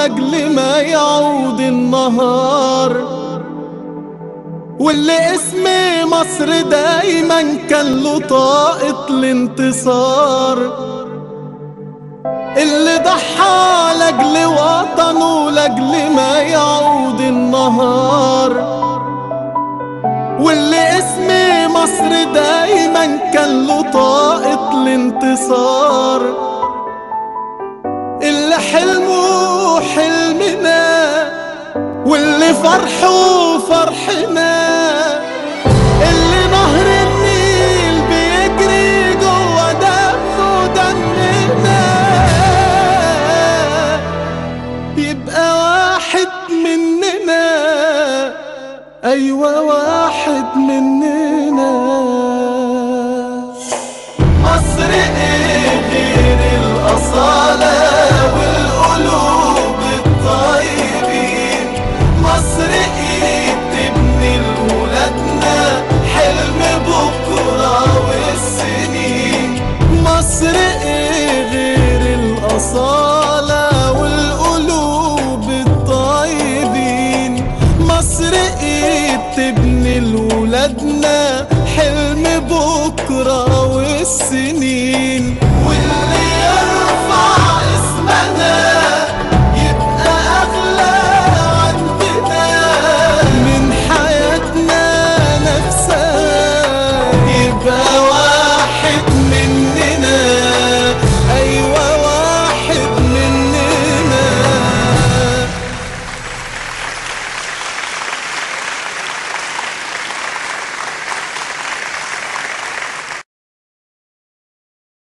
لأجل ما يعود النهار، واللي اسم مصر دايما كان له طاقة الانتصار، اللي ضحى لأجل وطنه لأجل ما يعود النهار، واللي اسم مصر دايما كان له طاقة الانتصار، اللي حلمه حلمنا واللي فرحه فرحنا،